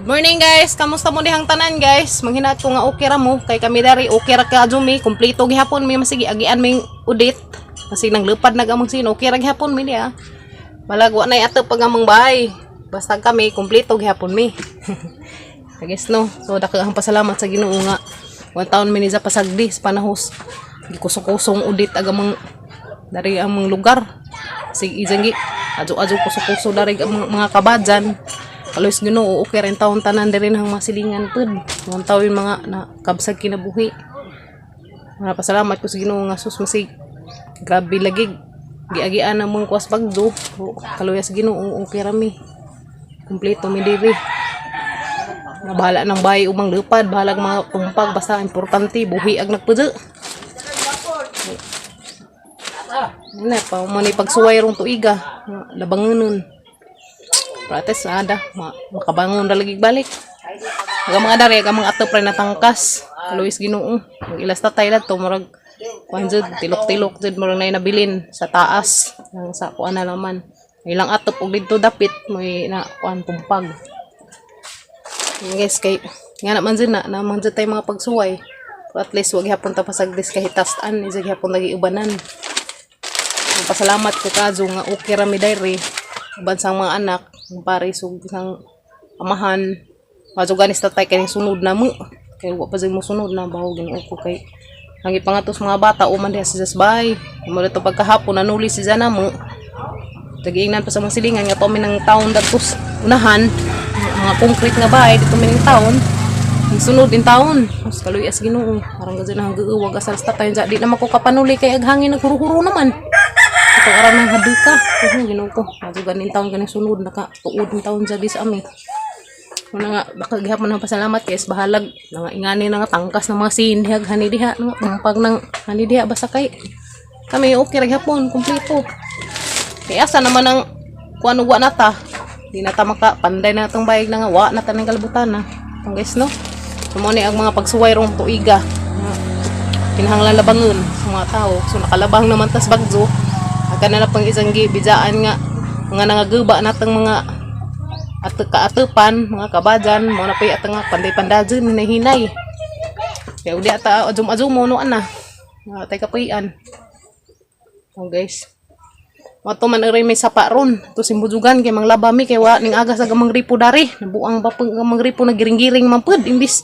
Good morning, guys. Kamusta mo dihang tanan, guys? Manghinat ko nga okay ra mo kay kami dari okay ra ka mi, kumpleto gihapon mi, masigi agian ming udit. Kasi nang lupad nag amang sin, okay ra gihapon mi diha. Balag wa nay atop pag amang bahay. Basta kami kumpleto gihapon mi. Guys, no. So dako ang pasalamat sa Ginoo nga one taon mi ni sa pasagdi sa panahos. Gikusog-kusong udit ag amang dari amang lugar. Sig izang gi adyo-adyo kuso-kuso dari ang mga kabadyan. Kaluoy sa Ginoo, okay rin taon tanan diri nang masilingan pud. Mga taon yung mga na kabsag kinabuhi. Mga pasalamat ko sa Ginoo nga sus masig grabe lagi giagian ang mga kuwas bagdo. Kaluoy sa Ginoo, okay ra mi. Kumpleto mi diri. Nga bahala ng bahay umang lupad, bahala ang mga tumpag, basta importante buhi ag nagpudyo. Ano pa mo ni pagsuway rong tuiga, labangonon. Prates ada, makabangon ra lagi balik. Aga mga dari, aga mga atop ra natangkas. Kaluoy sa Ginoo. Mag ilas tatay to murag kuan jud, tilok-tilok jud, murag nay nabilin sa taas nang sa kuan na laman. Ilang atop og didto dapit may na kuan tumpag. Yan, guys, kay nga naman jud na naman jud tay mga pagsuway. Pero at least wag gihapon ta pasagdis kahitastan, isa gihapon lagi ubanan. Pasalamat ko kadyo nga okay ra mi diri. Uban sa mga anak, ang pare sug sang amahan. Madyo ganis tatay kay sunod na mo. Kay wa pa jud mo sunod na bawo, Ginoo ko, kay ang ipangatos mga bata uman diha sa bay. Mo to pagkahapon nanuli si Jana mo. Tagiingnan pa sa mga silingan nga to mi ng taon dagtos unahan mga concrete nga bahay dito mi ng taon. Ang sunod din taon. Mas kaluoy sa Ginoo. Parang gazin ang guuwag asal sa tatay. Di na ko kapanuli kay ag hangin naghuro-huro naman. Ito aran ng haduka. Oh, Ginoo ko. Madyo ganin taon ganing sunod naka tuod ng taon jadi sa ami. Muna nga baka gihapon ang pasalamat kay bahalag nga ingani na nga tangkas ng mga sinhag hani diha nga tumpag ng hani diha, basta kay kami okay ra gihapon, kumpleto. Kay asa naman ang kuan wa na ta. Di na ta maka panday na itong bayag na nga wa na ta ning kalibutan na. Itong guys, no. So mo ni ang mga pagsuway rong tuiga. Nga kinahanglan labangon sa mga tao. So nakalabang naman tas bagyo. Aga na lang pang isang gibidjaan nga mga nangaguba natang mga at kaatepan, mga kabadyan, mga napay at nga panday-pandadyan, hinay-hinay. Kaya uli ata adum-adum mo no ana. Mga tay kapuyan. Oh, guys. Wato man aray may sapa ron. To simbujugan kay manglaba mi kay wa ning aga sa gamang ripo dari. Nabuang pa pang gamang ripo na giring-giring man pud imbis.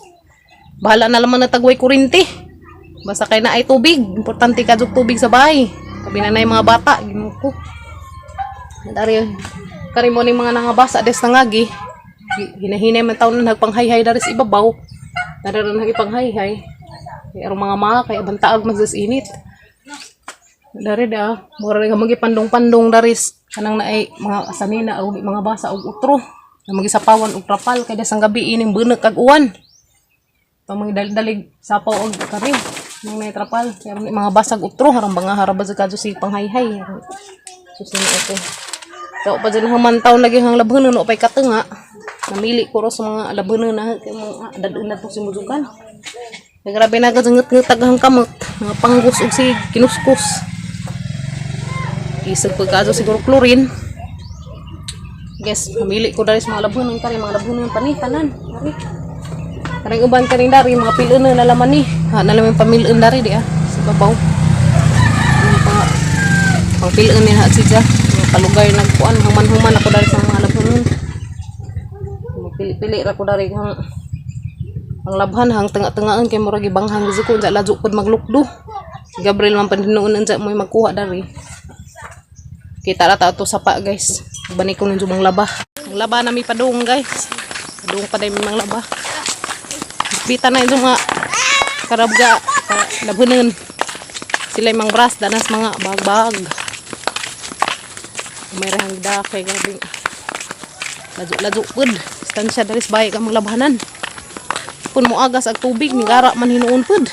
Bahala na laman na tagway kurente. Basta kay na ay tubig. Importante ka tubig sa bahay. Tabi na na yung mga bata. Ginoo ko. Dari kari mo ning mga nangabasa des nangagi. Hinahinay man taon na nagpanghayhay dari sa ibabaw. Dari rin nagipanghay-hay. Kay arong mga mga kay abantaag man sa init. Dari da, mura nga magipandong-pandong daris kanang naay mga sanina og mga basa og utro. Na magisapawan og trapal kay dasang gabi ining bunek kag uwan. Pa mga dali-dalig sapaw og kari nang naay trapal kay aron mga basag utro harang banga haraba sa kadto si panghayhay. Susunod ito. So pa dyan hamantaw lagi hang labhanon no pay katunga. Namili ko ro sa mga labhanon na kay mga dadun na to simujugan. Grabe na kajangut ngut ang kamot, mga panggus og sig kinuskus. Isag pagkaso siguro chlorine. Guys, namili ko dari sa mga labhanon kari mga labhanon pa ni tanan. Dari. Karing uban karing dari mga pilon na laman ni. Ha, nalaman pamilon dari di ah sa babaw. Ano pa pang pilon ni ha siya. Mga palugay nagkuan human-human ako dari sa mga labhanon. Pili-pili ra ko dari hang ang labhan hang tanga-tangaan kay murag ibanghang gusto ko ladyo pud maglukdo. Si Gabriel man pandinuon unsa mo magkuha dari. Kita ra ta ato sapa, guys. Bani ko nung mang laba. Ang laba na mi padung, guys. Padung pa day mi mang laba. Bita na yung mga karabga labhanon. Sila yung mga bras danas mga bag-bag. May rahang da kay grabe. Ladyo-ladyo pud. Stansya dari sa bahay ka mga labhanan. Kun mo agas ag tubig ni gara man hinuon pud.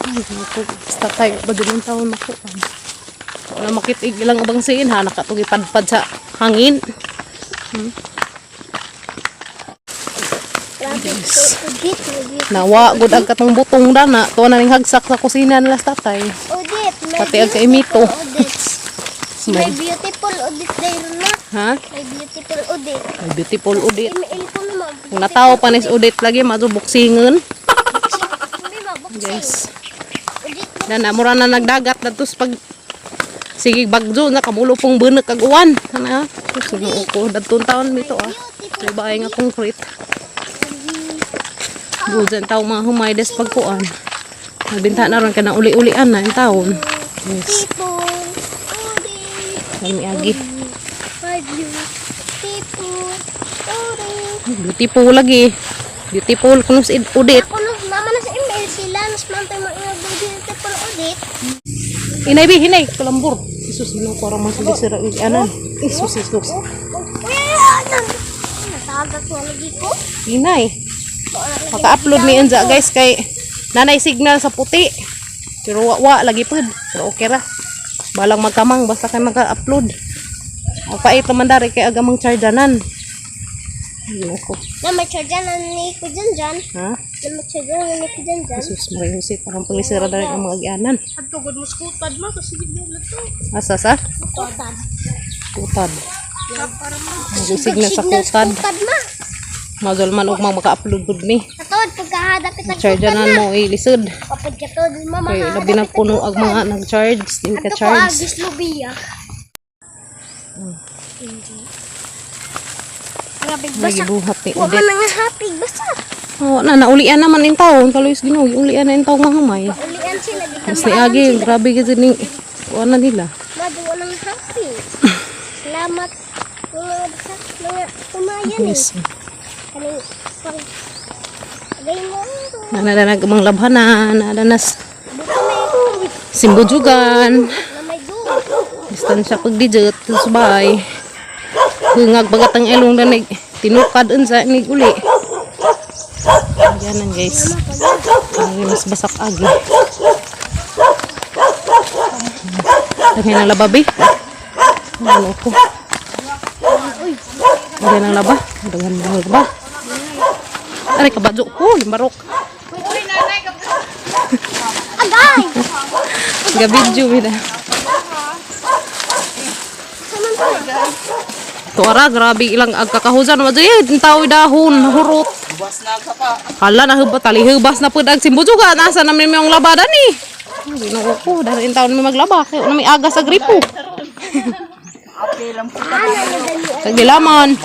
Ay, naku, basta tayo ba din taon ako. Wala makitig ilang abang siin ha, nakatugi padpad sa hangin. Yes. Udit, udit. Nawa gud ang katong butong dana, tuwa na ning hagsak sa kusina nila sa tatay. Udit. May Pati ang kaimito. Beautiful Udit. May beautiful udit dahil na. Ha? May beautiful udit. May beautiful udit. Email ko. Kung natawo pa ni Udit lagi madto buksingon. Hindi ba, boxing. Guys. Udit. Dan mura na nagdagat datos pag sige bagyo na kamulo pong bunak kag uwan. Ana, sus Ginoo ko dadtong taon mito ah. May bahay nga concrete. Bujan taw mga humay des pagkuan. Nagbinta na ron kanang uli-ulian na yung taon. Yes, People. Udit. kami agi. My beautiful Udit. Beautiful lagi. Beautiful kuno si Udit. Ako no, mama na sa email sila, mas mantay mo yung beautiful Udit. Inay bi hinay kalambur. Jesus Ginoo ko ra man sila sira anan. Jesus Jesus. Oh, oh, uy, ay, natagak na lagi ko. Hinay. Maka-upload ni Enza guys kay nanay signal sa puti. Pero wa, wa lagi pud. Pero okay ra. Balang magkamang basta kay maka-upload. Ang pait naman dari kay agamang chargeanan. Ginoo ko. Na may charge na ni ko dyan dyan. Ha? Na may charge na ni ko dyan dyan. Jesus Maria Jose, parang palisira dari ang mga agianan. At tugod mo skutad mo kasi hindi na to. Asa sa? Kutad. Kutad. Mag-signal sa kutad. Kutad ma. Mazol man og maka-upload pud ni. Katod pagkahadapit ang kutad Chargeanan na. mo ilisod. Kapag katod mama Kay labi na puno ang mga nag-charge, di ka Ato ko charge. agis lubiya. Grabe basa. Nagibuhat ni Wa Odette. man nga hapig basa. Oo, na naulian naman in taon. Kaloy Ginoo, ulian na in taon mga humay. Ulian sila di Mas ni Agi, grabe kasi ni kuan na nila. Maduwa ng happy. Salamat mga basa mga tumayan eh. Yes. Kaning pang agay mo. Nananag mga labhanan, nananas Buto may simbujugan, na may dugo. distansya pag digit, sa bahay. Hungag bagat ang elong na nag tinukad unsa nig uli. Ayan guys. Ay, mas basak agi. Daghan ng laba, be. Ano ko? Daghan ng laba. Daghan ng laba. Aray, kabadyo ko. Yung barok. Agay! Gabidyo, bida. Saman to. Tuara, grabe ilang agkakahusan. Madyo, eh, tao dahon, hurot. Hala, nahuba, talihubas na pud ang simbujo ka. Nasa namin yung labada ni. Ginoo ko, dahil taon may maglaba. Kaya na may aga sa gripo. Kagilaman.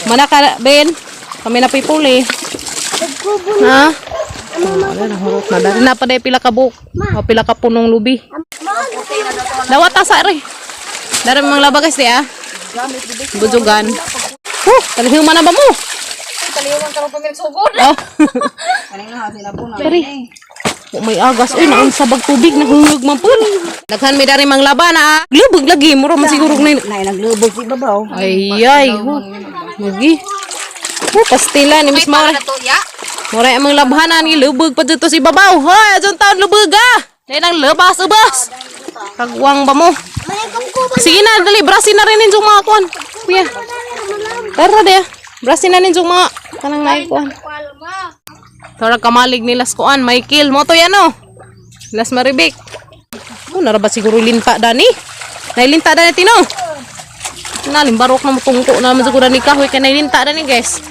Manaka, Ben. Kami na pipuli. Nagkubo Ha? Oh, wala, nahurot na. Dari na pa dahil pila ka buok. O pila ka punong lubi. Dawat ta sa re. Dari mga laba guys di ah. Bujugan. Huh, talihuman na ba mo? Taliwan ka pag sugod. Oh. Kaning na sila po na. Dari. Oh, may agas uy naon sa bag tubig nahungog man pud. Daghan mi dari mang laba na. Ah. Lubog lagi mura man siguro na. Nay naglubog si babaw. Ay ay. Ho. Magi. Oh, pastila ni Miss Mara. Mura ang mga labhanan ni lubog pa dito si babaw. Hoy, adyon taon lubog ah. Dahil ang labas ubas. Kagwang ba mo? Sige na, dali brasin na rin ninyong mga kuan. Kuya. Tara de. Brasin na ninyong mga kanang naikuan. Tara kamalig ni Las Kuan, Michael. Moto yan oh. Las Maribik. Oh, naraba siguro linta dani. Nailinta dani tino. Nalimbarok na mutungko na naman siguro ni kahoy kay nailinta dani guys.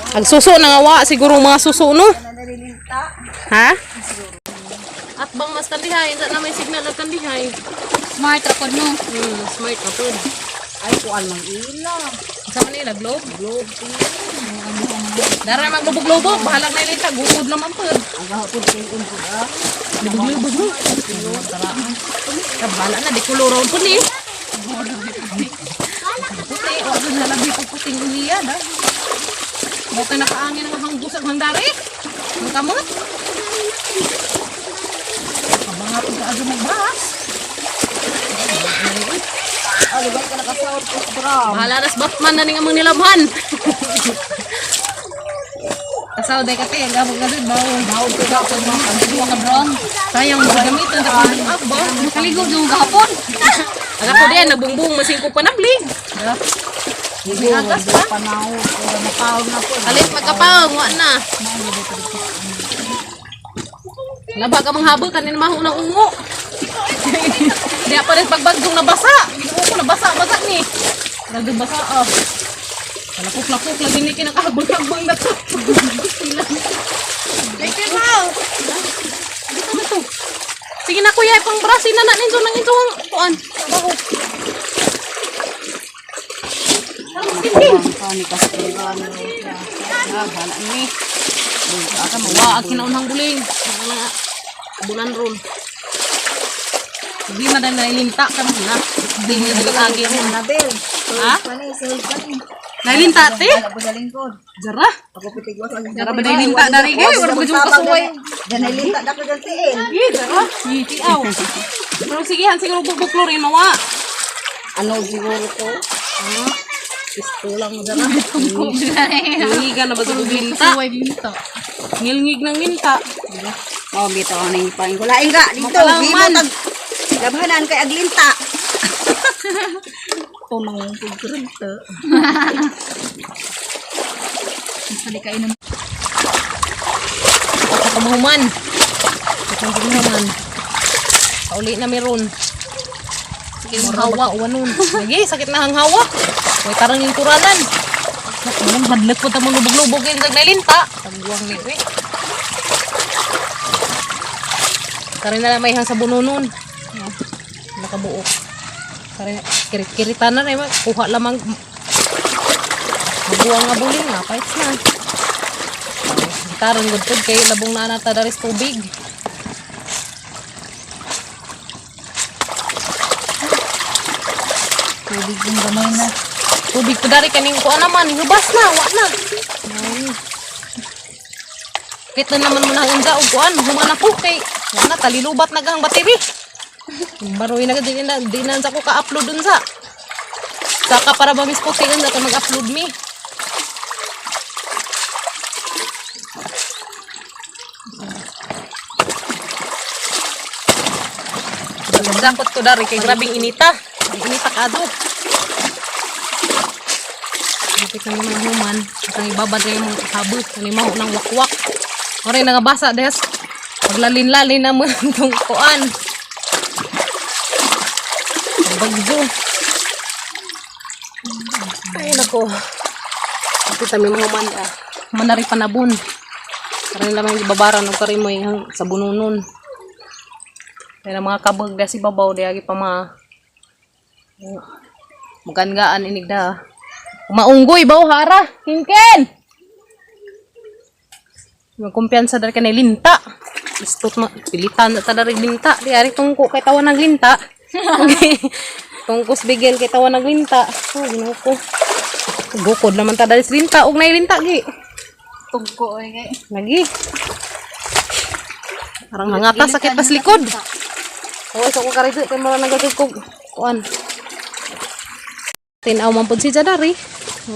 Ag suso na nga wa siguro mga suso no. Ha? At bang mas kandihay, na may signal at kandihay. Smart ra pod no. Smart na pod. Ay kuan mang ila. Sa Manila, globe? Globe. Dara maglubog-lubog, bahalag na ilinta, gukod naman pod. Ang gahapon kay unpo ah. Lubog-lubog no. Kabala na, di kuluraw po ni. Puti, o doon na lang dito puting uliya. Da. Buti nakaangin ang hanggus ang handari. Ang kamot. Kabanga po ka magbas. Ah, lugar ka nakasawad ko bra. Bahala nas Batman na ning among nilabhan. Kasaw day kate, ang gabog na dun, bawon. Bawon ko gapon mo kami duha ka drone. Sayang mo gamiton ta kung up ba? Nakaligo yung gahapon. Ang ako din nagbungbong masingko pa nablig. May agas pa. Panaw, pero makaw na po. Alit magkapaw, wa na. Laba ka mang habol kanin maho ng ungo. Di pa rin pagbagyong nabasa. Ginoo ko nabasa basa ni. Nagdung basa oh. Lapok-lapok lagi ni kinakahagbang-hagbang na to. Lagi mo. Dito na to. Sige na kuya, pang brasin na na ninyo nang inyo ang kuan. Trabaho. Kani kasi Ah, bahala ni. Aka mawa ang kinaunhang buling. Mga bulan ron. Hindi na dahil nailinta ka mo na. Hindi na lagi ron. Anabel. Ha? Pani, sulod pani. Nailinta te? Wala sa lingkod. Jara. Ako pitigwas ang Jara ba nailinta dari kay? Wala ba yung kasuway? Danay linta dako dyan tiil. Eh, jara. Itiaw. Pero sige, han siguro bubuklo rin mawa. Ano siguro ko? Pisto lang jara. Ngilngigan na ba sa linta? Ngilngig ng linta. Oh, bitaw na yung paing ko. Laing ka dito, Makalang gimo man. tag labhanan kay aglinta. Tunong pugrinta. Sa kamahuman. Sa kamahuman. Pauli na meron. Sige, hawa, wanon. Lagi, sakit na ang hawa. May tarang yung kuranan. Anong hadlok po tamang lubog-lubog yung nagnalinta. Tagwang ni eh. Karin na lang may hang sa bununon. Nakabuok. Karin, kirit-kirita na rin. Kuha lamang. Mabuang nga buling. Napaits na. Gitaran gud pud kay labong na nata daris tubig. Tubig yung gamay na. Tubig po dari kaning kuan naman, hubas na, wa na. Ay. Kit na naman mo na ang unsa og kuan, human ako kay wa na talilubat na gang battery. Baroy na di na di na sa ko ka-upload unsa. Saka para ba mis puti unsa ka mag-upload mi. Dakot ko dari kay grabing inita. Inita kado. Kapit na mga human. At ang ibabad rin yung habot. Ano yung maho ng wakwak. Oray, nangabasa des. Paglalin-lalin na mo itong kuan. Bagyo. Ay, nako. Kapit na mga human. Ah. Manari panabon. Karin lamang ibabaran o karin mo yung sa bununon. Kaya mga kabag da si babaw di agi pa mga Mugangaan inigda. Maunggoy ba hara? Hinken! Magkumpiyansa dari kanay linta. Istot ma pilitan na ta dari linta. Di ari tungko kay tawa ng linta. Okay. Tungkos bigel kay tawa ng linta. Oh, Ginoo ko. Gukod naman ta dari sa linta og nay linta gi. Tugko ay kay. Lagi. Parang hangata sakit pas likod. Oo, sa ko karito kay mura nagagag ko kuan. Tinaw man pud si Jadari.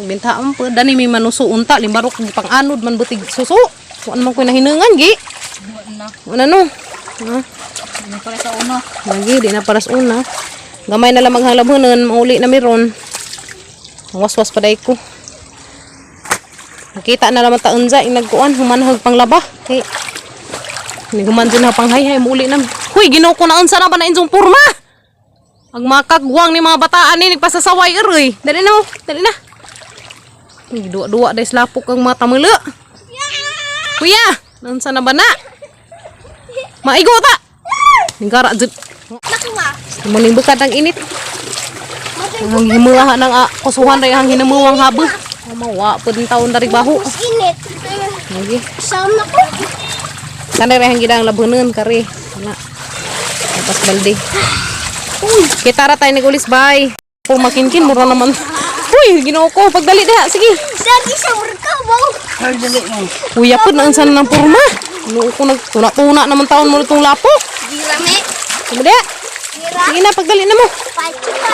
Binta man pud dani may manuso unta limbarok pang-anod man butig suso. Kuan man ko nahinungan gi. Na. Una no. Ha? Ano pala sa una? Lagi di na paras una. Gamay na lang maghalabhonon, mauli na meron. Waswas pa day ko. Nakita na naman taon sa inagkuan, humanhag panglaba. Kay ni human dyan na panghayhay, mauli na. Huy, ginoo ko na unsa na ba na inyong purma? Ang makagwang ni mga bataan ni nagpasasaway aroy. Dali na mo, dali na. Uy, Duwa-duwa dahil lapok ang mga tamula. Kuya, naunsa na ba na? Maigo ta! Ningkara jud. Nakuha. Muning bukad ang init. Ang himuha ng kusuhan rin ang hinamuwang habo. Mawa pud ang taon dari baho. Mas init. Lagi. Sama ko. Kanay rin ang gidang labunan kari. Wala. Tapos balde. Uy, kita ra tayo nagulis bay. Po makinkin mura naman. Uy, Ginoo ko pagdali diha sige. Dagi sa murka, wow. Ay, dali mo. Kuya pud na unsa na ng purma. Ginoo ko nagtuna-tuna naman taon mo itong lapok. Gira me. Sige diha. Gira. Sige na pagdali na mo. Pachi pa.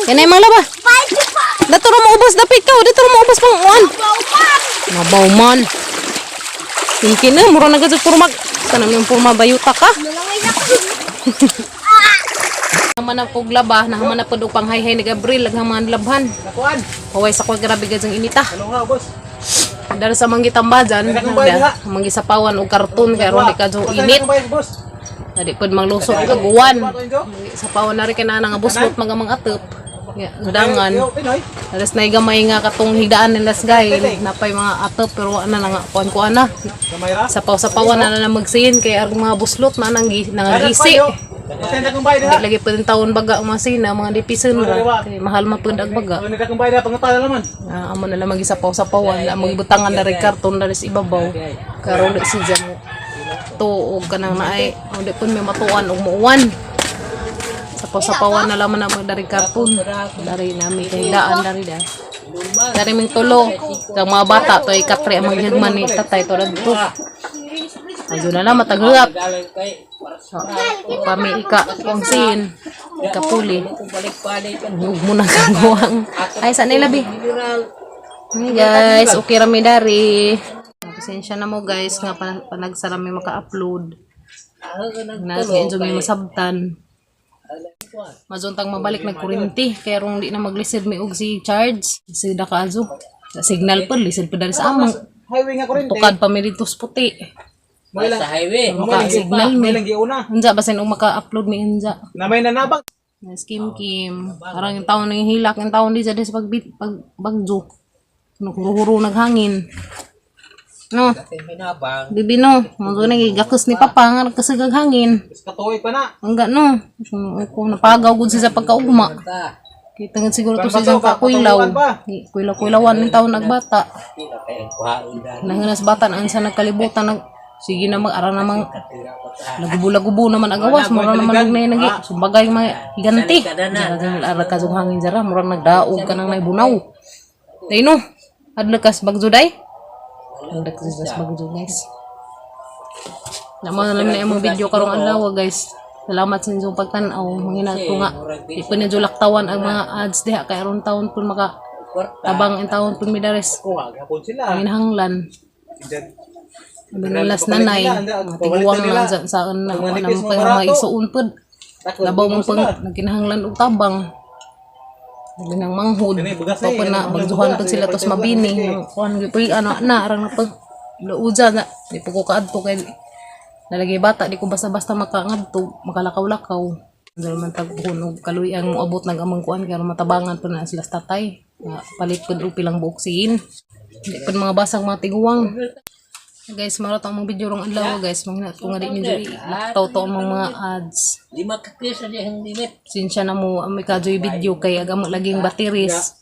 Kanay mga laba. Pachi pa. Dato ra maubos dapit ka. Dato ra maubos pang uan. Wow pa. Mabaw man. Kinkin na, mura na gadyo purma. Sana mo yung purma bayuta ka. Nalangay na ko. Naman na kog laba, nahaman na pod og panghay-hay ni Gabriel, naghaman labhan. Nakuan. Kaway sa ko grabe gadyang inita. Ano nga, boss? Dara sa manggitamba dyan, Kaya kung bayad ha? manggisapawan og karton kay aron di ka jo init. Ano bayad, boss? Dadi pod manglusot og uwan. Sapawan na rin kay na nga buslot mga mga atop. Ya, Dangan. Yo, Pinoy. Alas na gamay nga katong higdaan nila gay. Napay mga atop pero wa na nga kuan-kuan na. Gamay ra. Sapaw-sapawan na na magsiin kay arang mga buslot na nang nangagisi. Pasensya kong bayad ha. Di lagi pa din taon baga ang mga sina, mga dipison ra. Kay mahal man pud ang baga. Ano ka kong bayad ha, pangutala naman. Ah, amo na lang magisapaw-sapawan, la magbutangan na rin karton na rin sa ibabaw. Karon di siya mo tuog ka nang naay. O di pun may matuan og muuan. Sapaw-sapawan na laman na magdari karton. Dari nami kay daan dari da. Dari ming tulo. Sa mga bata to ikatre ang magyagman ni tatay to to. Adyo na lang mataghuap. So, pami ika kongsin. Ika puli. Huwag mo na kagawang. Ay, saan nila, bi? Hey guys, okay rami dari. Pasensya na mo guys nga panagsara mi maka-upload. Na enjoy mi masabtan. Mazuntang mabalik nagkurinti kaya rong di na maglisod mi og si charge. Sida ka azo. Sa signal pa lisod pa dari sa amang. Highway nga kuryente. Tukad pa mi dito sa puti. Sa highway. Maka-signal mi. May lang giuna. Unsa basin og maka-upload mi unsa. Na may nanabang. Nas Kim Kim. Parang yung taon ng hilak, yung taon di sa pag pag bagyo. Naghuro-huro naghangin. No, Hinabang. bibi no. Mo na gigakos ni papa nga nagkasagag hangin. Katuoy pa na. Hangga no. So, ko napagaw gud siya sa pagkaugma. Kita nga siguro to sa isang kakuylaw. Kuylaw-kuylawan ng taon nagbata. Nanganas bata na sa nagkalibutan nag sige na mag-ara namang lagubo-lagubo naman agawas mura naman nag nay nagi sumbagay mga higanti ara ka jung hangin jara mura nagdaog ka nang naibunaw day no adlakas kas bagjo day adlakas kas bagjo guys. Namo na lang na imong video karong adlaw guys. Salamat sa inyong pagtan-aw. Mangina ko nga di pa ninyo laktawan ang mga ads diha kay aron taon pun maka tabang ang taon pun midares. Kuha gapon sila. Panginahanglan. Binulas nanay. Mga tiguang lang sa saan na wala naman pa mga isuon pod. Labaw mo pang nagkinahanglan og tabang. Binang manghud. Pa pa na bagduhan pud sila tos mabini. Kuan gyud puy ano na arang na pag luuja na. Di po ko kaadto kay nalagay bata di ko basta-basta makaangadto, makalakaw-lakaw. Dahil man tagpuon og kaluy ang moabot nag amang kuan kay aron matabangan po na sila sa tatay. Nga, palit pud og pilang buok siin. Di pud mga basang mga tiguang. Guys, marot ang mga video rong adlaw guys. Mga ko nga di ninyo ilaktaw to ang mga ads. 5 ka kis na dihang limit. Sinsya na mo ang may kajoy video kay agam laging batteries,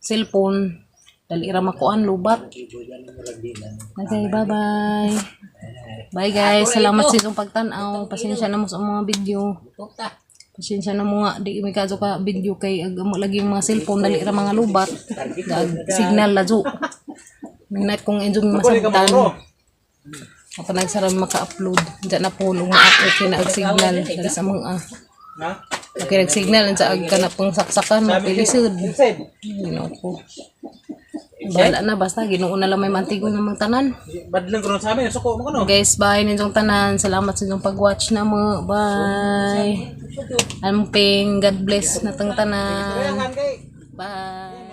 cellphone, dali ra makuan lubat. Okay, bye-bye. Bye guys, salamat sa inyong pagtan-aw. Pasensya na mo sa mga video. Pasensya na mo nga di may kadyo ka video kay agam laging mga cellphone dali ra mga lubat. Dag signal ladyo. Minat kong enjoy masabtan. Ako nagsara maka-upload. Diyan na po nung okay na ang signal dari sa mga Na? okay nag-signal sa ag ka na pang saksakan mapilisod. Inside. Ginoo ko. Bahala na basta Ginoo na lang may mantigo ng mga tanan. Badlang ko sa amin, suko mo kuno. Guys, bye ninyong tanan. Salamat sa inyong pag-watch na mo. Bye. Amping, God bless natang tanan. Kay Bye.